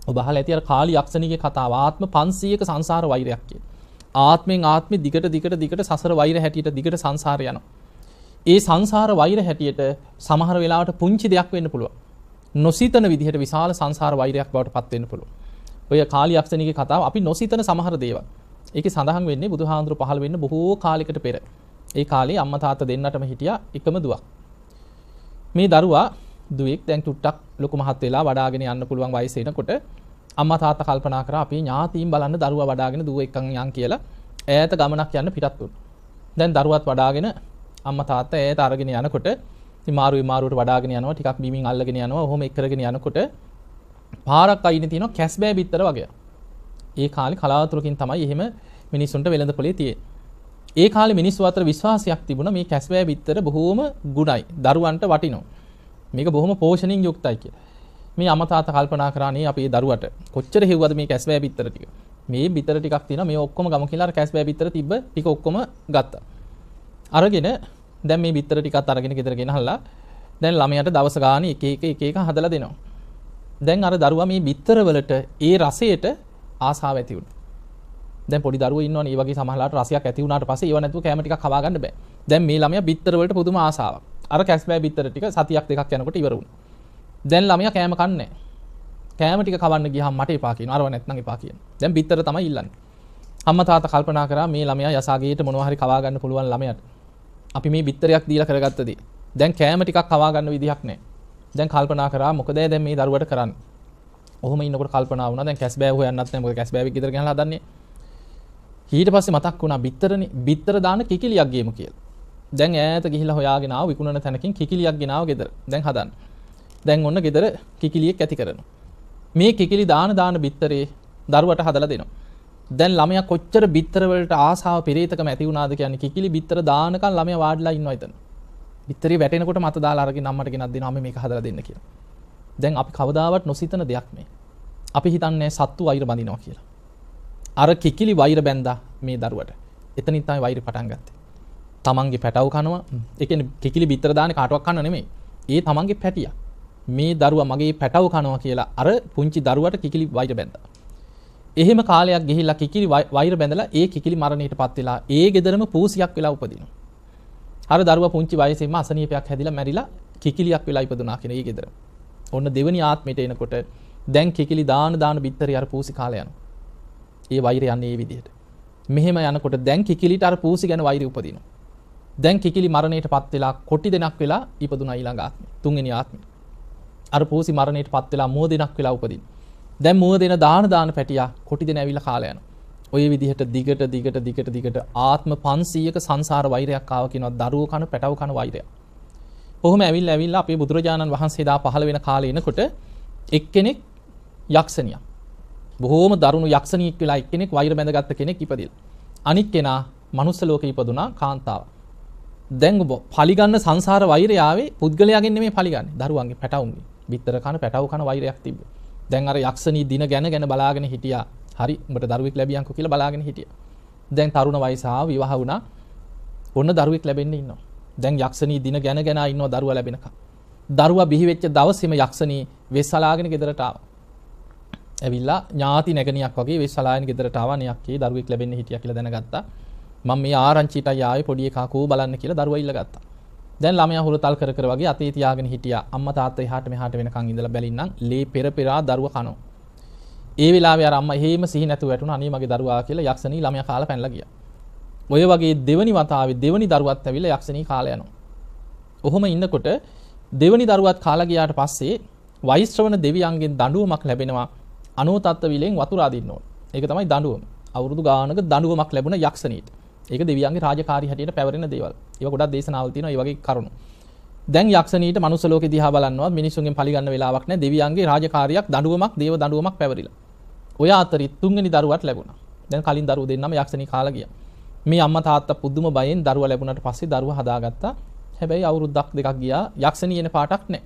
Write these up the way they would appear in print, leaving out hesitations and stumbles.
ඔබ අහලා ඇති අර කාලි යක්ෂණීගේ කතාව, ආත්ම 500ක සංසාර වෛරයක් කියලා. ආත්මෙන් ආත්මෙ දිගට දිගට දිගට සසර වෛර හැටියට දිගට සංසාර යනවා. ඒ සංසාර වෛර හැටියට සමහර වෙලාවට පුංචි දෙයක් වෙන්න පුළුවන්. නොසිතන විදිහට විශාල සංසාර වෛරයක් බවට පත් වෙන්න පුළුවන්. ඔය කාලි යක්ෂණීගේ කතාව අපි නොසිතන සමහර දේවල්. ඒකේ සඳහන් වෙන්නේ බුදුහාඳුර පහළ වෙන්න බොහෝ කාලයකට පෙර. ඒ කාලේ අම්මා තාත්තා දෙන්නටම හිටියා එකම දුවක්. මේ දරුවා දුවෙක් දැන් චුට්ටක් ලොකු මහත් වෙලා වඩාගෙන යන්න පුළුවන් වයස එනකොට අම්මා තාත්තා කල්පනා කරා අපේ ඥාතීන් බලන්න දරුවා වඩාගෙන දුව එක්කන් යන් කියලා ඈත ගමනක් යන්න පිටත් වුණා. දැන් දරුවත් වඩාගෙන අම්මා තාත්තා ඈත අරගෙන යනකොට ඉතින් මාරුවේ මාරුවට වඩාගෙන යනවා, ටිකක් බිමින් අල්ලගෙන යනවා. ඔහොම එක් කරගෙන යනකොට පාරක් අයිනේ තියෙනවා කැස්බෑ බිත්තර වගේ. ඒ කාලේ කලාතුරකින් තමයි එහෙම මිනිස්සුන්ට වෙළඳ පොලේ තියෙන්නේ. ඒ කාලේ මිනිස්සු අතර විශ්වාසයක් තිබුණා මේ කැස්බෑ බිත්තර බොහෝම ගුණයි, දරුවන්ට වටිනවා, මේක බොහොම පෝෂණයෙන් යුක්තයි කියලා. මේ අම්මා තාත්තා කල්පනා කරා නේ අපේ දරුවට කොච්චර හෙව්වද මේ කැස්බෑ බිත්තර ටික. මේ බිත්තර ටිකක් තියෙනවා මේ ඔක්කොම ගමු කියලා අර කැස්බෑ බිත්තර තිබ්බ ටික ඔක්කොම ගත්තා. අරගෙන දැන් මේ බිත්තර ටිකත් අරගෙන ගෙදර ගෙනහල්ලා දැන් ළමයාට දවස ගානේ එක එක එක එක හදලා දෙනවා. දැන් අර දරුවා මේ බිත්තර වලට ඒ රසයට ආසාව ඇති වුණා. දැන් පොඩි දරුවෝ ඉන්නවනේ ඒ වගේ සමහරලාට රසයක් ඇති වුණාට පස්සේ ඒව නැතුව කැම ටිකක් කවා ගන්න බෑ. දැන් මේ ළමයා බිත්තර වලට පුදුම ආසාවක්. අර කැස්බෑ බිත්තර ටික සතියක් දෙකක් යනකොට ඉවර වුණා. දැන් ළමයා කෑම කන්නේ නෑ. කෑම ටික කවන්න ගියාම මට එපා කියනවා. අරව නැත්නම් එපා කියනවා. දැන් බිත්තර තමයි ඉල්ලන්නේ. අම්මා තාත්තා කල්පනා කරා මේ ළමයා යසාගේට මොනවා හරි කවා ගන්න පුළුවන් ළමයාට. අපි මේ බිත්තරයක් දීලා කරගත්ත දේ. දැන් කෑම ටිකක් කවා ගන්න විදිහක් නෑ. දැන් කල්පනා කරා මොකද දැන් මේ දරුවට කරන්නේ. ඔහොම ඉන්නකොට කල්පනා වුණා දැන් කැස්බෑව හොයන්නත් නෑ. මොකද කැස්බෑවෙක් ගෙදර ගෙනල්ලා හදන්නේ. ඊට පස්සේ මතක් වුණා බිත්තරනේ, බිත්තර දාන කිකිලියක් ගේමු කියලා. දැන් ඈත ගිහිල්ලා හොයාගෙන ආව විකුණන තැනකින් කිකිලියක් ගෙනාව ගෙදර. දැන් හදන්න. දැන් ඔන්න ගෙදර කිකිලියෙක් ඇති කරනවා. මේ කිකිලි දාන දාන බිත්තරේ දරුවට හදලා දෙනවා. දැන් ළමයා කොච්චර බිත්තර වලට ආසාව පෙරේතකම ඇති වුණාද කියන්නේ කිකිලි බිත්තර දානකම් ළමයා වාඩිලා ඉන්නවා එතන. බිත්තරේ වැටෙනකොට මත දාලා අරගෙන අම්මට ගෙනත් දෙනවා අම්මේ මේක හදලා දෙන්න කියලා. දැන් අපි කවදාවත් නොසිතන දෙයක් මේ. අපි හිතන්නේ සත්තු වෛර බඳිනවා කියලා. අර කිකිලි වෛර බැඳා මේ දරුවට. එතනින් තමයි වෛර පටන් ගත්තේ. තමන්ගේ පැටව කනවා. ඒ කියන්නේ කිකිලි බිත්තර දාන්නේ කාටවත් කන්න නෙමෙයි. ඒ තමන්ගේ පැටියා. මේ දරුවා මගේ පැටව කනවා කියලා අර පුංචි දරුවට කිකිලි වෛර බැඳා. එහෙම කාලයක් ගිහිල්ලා කිකිලි වෛර බැඳලා ඒ කිකිලි මරණයටපත් වෙලා ඒ ගෙදරම පූසියක් වෙලා උපදිනවා. අර දරුවා පුංචි වයසේම අසනීපයක් හැදිලා මැරිලා කිකිලියක් වෙලා ඉපදුනා කියන ඒ ගෙදර. ඔන්න දෙවෙනි ආත්මෙට එනකොට දැන් කිකිලි දාන දාන බිත්තරේ අර පූසි කාලේ යනවා. ඒ වෛරය යන්නේ ඒ විදිහට. මෙහෙම යනකොට දැන් කිකිලිට අර පූසි ගැන වෛරය උපදිනවා. දැන් කිකිලි මරණයටපත් වෙලා කොටි දෙනක් වෙලා ඉපදුනා ඊළඟ ආත්මෙ. තුන්වෙනි ආත්මෙ. අර පූසි මරණයටපත් වෙලා මුව දෙනක් වෙලා උපදිනවා. දැන් මුව දෙන දාන දාන පැටියා කොටි දෙන ඇවිල්ලා කාලා යනවා. ඔය විදිහට දිගට දිගට දිගට දිගට ආත්ම 500ක සංසාර වෛරයක් ආවා කියනවා දරුවෝ කන පැටව කන වෛරයක්. කොහොම ඇවිල්ලා ඇවිල්ලා අපේ බුදුරජාණන් වහන්සේ දා පහළ වෙන කාලේ එනකොට එක්කෙනෙක් යක්ෂණියක්. බොහෝම දරුණු යක්ෂණියෙක් වෙලා එක්කෙනෙක් වෛර බැඳගත්ත කෙනෙක් ඉපදිලා. අනිත් කෙනා මනුස්ස ලෝකේ ඉපදුනා කාන්තාව. දැන් ඔබ පලිගන්න සංසාර වෛරය ආවේ පුද්ගලයාගෙන් නෙමෙයි පලිගන්නේ, දරුවන්ගේ පැටවුන්ගේ. බිත්තර කන පැටව කන වෛරයක් තිබ්බේ. දැන් අර යක්ෂණී දින ගැන ගැන බලාගෙන හිටියා. හරි උඹට දරුවෙක් ලැබියන්කෝ කියලා බලාගෙන හිටියා. දැන් තරුණ වයස ආව විවාහ වුණා. ඔන්න දරුවෙක් ලැබෙන්න ඉන්නවා. දැන් යක්ෂණී දින ගැන ගැන ඉන්නවා දරුවා ලැබෙනකම්. දරුවා බිහි වෙච්ච දවසේම යක්ෂණී වෙස්සලාගෙන ගෙදරට ආවා. ඇවිල්ලා ඥාති නැගණියක් වගේ වෙස්සලාගෙන ගෙදරට ආවා. නේ අක්කේ දරුවෙක් ලැබෙන්න හිටියා කියලා දැනගත්තා. මම මේ ආරංචියටයි ආවේ පොඩි එකා කෝ බලන්න කියලා දරුවා ඉල්ලගත්තා. දැන් ළමයා හුරතල් කර කර වගේ අතේ තියාගෙන හිටියා. අම්මා තාත්තා එහාට මෙහාට වෙනකන් ඉඳලා බැලින්නම් ලේ පෙර පෙරා දරුවා කනවා. ඒ වෙලාවේ අර අම්මා එහෙම සිහි නැතුව වැටුණා. අනේ මගේ දරුවා කියලා යක්ෂණී ළමයා කාලා පැනලා ගියා. ඔය වගේ දෙවනි වතාවේ දෙවනි දරුවත් ඇවිල්ලා යක්ෂණී කාලා යනවා. ඔහොම ඉන්නකොට දෙවනි දරුවත් කාලා ගියාට පස්සේ වෛශ්‍රවණ දෙවියන්ගෙන් දඬුවමක් ලැබෙනවා. අනෝතත්ත්ව විලෙන් වතුර අදින්න ඕන. ඒක තමයි දඬුවම. අවුරුදු ගානක දඬුවමක් ලැබුණ යක්ෂණීට. ඒක දෙවියන්ගේ රාජකාරී හැටියට පැවරෙන දේවල්. ඒවා ගොඩක් දේශනාවල් තියෙනවා ඒ වගේ කරුණු. දැන් යක්ෂණීට මනුස්ස ලෝකෙ දිහා බලන්නවත් මිනිස්සුන්ගෙන් පරිගන්න වෙලාවක් නැහැ. දෙවියන්ගේ රාජකාරියක් දඬුවමක් දේව දඬුවමක් පැවරිලා. ඔය අතරින් තුන්වෙනි දරුවත් ලැබුණා. දැන් කලින් දරුවෝ දෙන්නම යක්ෂණී කාලා ගියා. මේ අම්මා තාත්තා පුදුම බයෙන් දරුවා ලැබුණාට පස්සේ දරුවා හදාගත්තා. හැබැයි අවුරුද්දක් දෙකක් ගියා යක්ෂණී එන පාටක් නැහැ.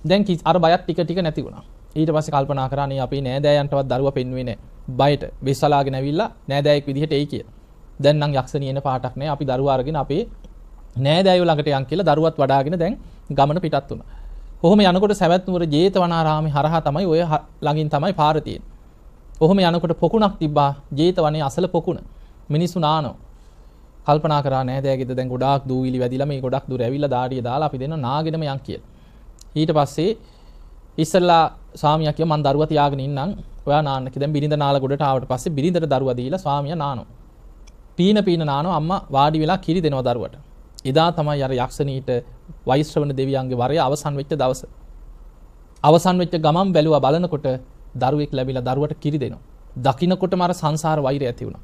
දැන් අර බයත් ටික ටික නැති වුණා. ඊට පස්සේ කල්පනා කරා අනේ අපේ නෑදෑයන්ටවත් දරුවා පෙන්නුවේ නෑ. බයට වෙස්සලාගෙන ඇවිල්ලා නෑදෑයෙක් විදිහට එයි කියලා. දැන් නම් යක්ෂණී එන පාටක් නෑ. අපි දරුවා අරගෙන අපේ නෑදෑයෝ ළඟට යන් කියලා දරුවත් වඩාගෙන දැන් ගමන පිටත් වුණා. කොහොම යනකොට සවැත් නුවර ජේතවනාරාමේ හරහා තමයි ඔය ළඟින් තමයි පාර තියෙන්නේ. කොහොම යනකොට පොකුණක් තිබ්බා ජේතවනයේ අසල පොකුණ. මිනිස්සු නානවා. කල්පනා කරා නෑදෑගෙද දැන් ගොඩාක් දූවිලි වැදිලා මේ ගොඩක් දුර ඇවිල්ලා දාඩිය දාලා අපි දෙන්න නාගෙනම යන් කියලා. ඊට පස්සේ ඉස්සෙල්ලා ස්වාමියා කිව්වා මං දරුවා තියාගෙන ඉන්නම් ඔයා නාන්න කියලා. දැන් බිරිඳ නාලා ගොඩට ආවට පස්සේ බිරිඳට දරුවා දීලා ස්වාමියා නානවා. පීන පීන නානවා අම්මා වාඩි වෙලා කිරි දෙනවා දරුවට. එදා තමයි අර යක්ෂණීට වෛශ්‍රවණ දෙවියන්ගේ වරය අවසන් වෙච්ච දවස. අවසන් වෙච්ච ගමන් බැලුවා බලනකොට දරුවෙක් ලැබිලා දරුවට කිරි දෙනවා. දකින්නකොටම අර සංසාර වෛරය ඇති වුණා.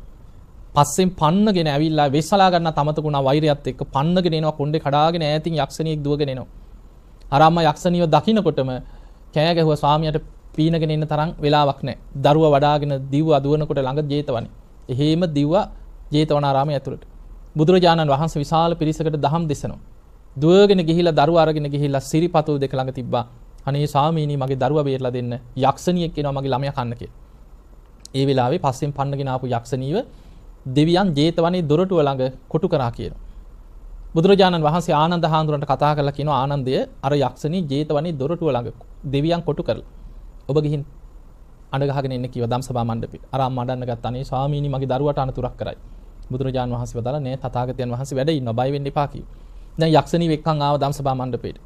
පස්සෙන් පන්නගෙන ඇවිල්ලා වෙස්සලා ගන්න තමතක වුණා වෛරයත් එක්ක පන්නගෙන එනවා කොණ්ඩේ කඩාගෙන ඈතින් යක්ෂණියෙක් දුවගෙන එනවා. අර අම්මා යක්ෂණියව දකින්නකොටම කෑ ගැහුවා ස්වාමියාට පීනගෙන ඉන්න තරම් වෙලාවක් නැහැ. දරුවා වඩාගෙන දිව්වා දුවනකොට ළඟ ජේතවනේ. එහෙම දිව්වා ජේතවනාරාමයේ ඇතුළට. බුදුරජාණන් වහන්සේ විශාල පිරිසකට දහම් දෙසනවා. දුවගෙන ගිහිල්ලා දරුවා අරගෙන ගිහිල්ලා සිරිපතුල් දෙක ළඟ තිබ්බා. අනේ ස්වාමීනි මගේ දරුවා බේරලා දෙන්න. යක්ෂණියෙක් එනවා මගේ ළමයා කන්න කියලා. ඒ වෙලාවේ පස්සෙන් පන්නගෙන ආපු යක්ෂණීව දෙවියන් ජේතවනයේ දොරටුව ළඟ කොටු කරා කියනවා. බුදුරජාණන් වහන්සේ ආනන්ද හාමුදුරන්ට කතා කරලා කියනවා ආනන්දය අර යක්ෂණී ජේතවනයේ දොරටුව ළඟ දෙවියන් කොටු කරලා. ඔබ ගිහින් අඬ ගහගෙන ඉන්න කිව්වා ධම්සභා මණ්ඩපේ. අර අම්මා අඬන්න ගත්තා. අනේ ස්වාමීනි මගේ දරුවට අනතුරක් කරයි. බුදුරජාණන් වහන්සේ වදාළා නෑ තථාගතයන් වහන්සේ වැඩ ඉන්නවා බය වෙන්න එපා කිව්වා. දැන් යක්ෂණී එක්කන් ආව ධම්සභා මණ්ඩපේට.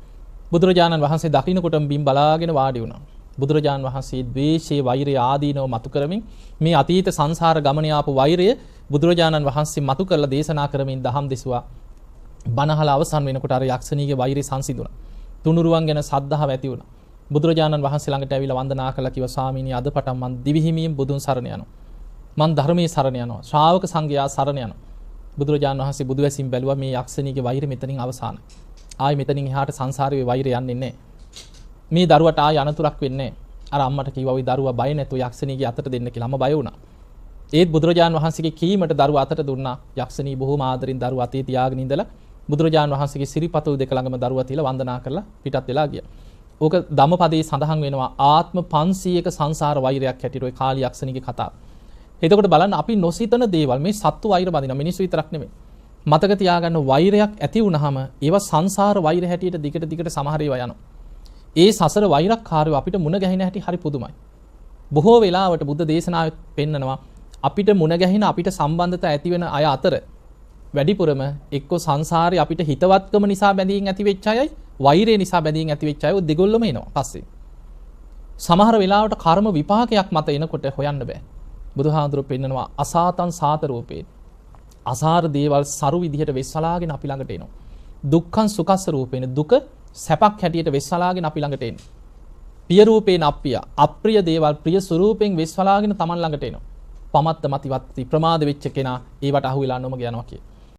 බුදුරජාණන් වහන්සේ දකින්නකොටම බිම් බලාගෙන වාඩි වුණා. බුදුරජාණන් වහන්සේ ද්වේෂයේ වෛරය ආදීනව මතු කරමින් මේ අතීත සංසාර ගමනේ ආපු වෛරය බුදුරජාණන් වහන්සේ මතු කරලා දේශනා කරමින් දහම් දෙසුවා. බණහල අවසන් වෙනකොට අර යක්ෂණීගේ වෛරය සංසිඳුණා. තුනුරුවන් ගැන සද්ධාව ඇති වුණා. බුදුරජාණන් වහන්සේ ළඟට ඇවිල්ලා වන්දනා කළා කිව්වා ස්වාමීනි අද පටන් මං දිවිහිමියෙන් බුදුන් සරණ යනවා. මං ධර්මයේ සරණ යනවා. ශ්‍රාවක සංඝයා සරණ යනවා. බුදුරජාණන් වහන්සේ බුදු වැසින් බැලුවා මේ යක්ෂණීගේ වෛරය මෙතනින් අවසానයි. ආයි මෙතනින් එහාට සංසාරේ වෛරය යන්නේ නැහැ. මේ දරුවට ආයි අනතුරක් වෙන්නේ නැහැ. අර අම්මට කිව්වා ওই දරුවා බය නැතුව යක්ෂණීගේ අතට දෙන්න කියලා. අම්මා බය වුණා. ඒත් බුදුරජාණන් වහන්සේගේ කීමට දරුවා අතට දුන්නා. යක්ෂණී බොහොම ආදරෙන් දරුවා අතේ තියාගෙන ඉඳලා බුදුරජාණන් වහන්සේගේ සිරිපතුල් දෙක ළඟම දරුවා තියලා වන්දනා කරලා පිටත් වෙලා ගියා. ඕක ධම්මපදයේ සඳහන් වෙනවා ආත්ම 500ක සංසාර වෛරයක් හැටියට ඔය කාලී යක්ෂණීගේ කතාව. එතකොට බලන්න අපි නොසිතන දේවල් මේ සත්තු වෛර බඳිනවා මිනිස්සු විතරක් නෙමෙයි. මතක තියාගන්න වෛරයක් ඇති වුනහම ඒවා සංසාර වෛර හැටියට දිගට දිගට සමහර ඒවා යනවා. ඒ සසර වෛරක්කාරයෝ අපිට මුණ ගැහින හැටි හරි පුදුමයි. බොහෝ වෙලාවට බුද්ධ දේශනාවෙත් පෙන්නනවා අපිට මුණ ගැහින අපිට සම්බන්ධතා ඇති වෙන අය අතර වැඩිපුරම එක්කෝ සංසාරේ අපිට හිතවත්කම නිසා බැඳීම් ඇති වෙච්ච අයයි වෛරය නිසා බැඳීම් ඇති වෙච්ච අය ඔය දෙගොල්ලොම එනවා පස්සේ. සමහර වෙලාවට කර්ම විපාකයක් මත එනකොට හොයන්න බෑ. බුදුහාමුදුරුවෝ පෙන්නනවා අසාතං සාත රූපේ. අසාර දේවල් සරු විදිහට වෙස්සලාගෙන අපි ළඟට එනවා. දුක්ඛං සුඛස්ස රූපේන දුක සැපක් හැටියට වෙස්සලාගෙන අපි ළඟට එනවා. පිය රූපේන අප්පිය අප්‍රිය දේවල් ප්‍රිය ස්වරූපෙන් වෙස්සලාගෙන Taman ළඟට එනවා. පමත්ත මතිවත්ති ප්‍රමාද වෙච්ච කෙනා ඒවට අහු වෙලා නොමග යනවා කිය.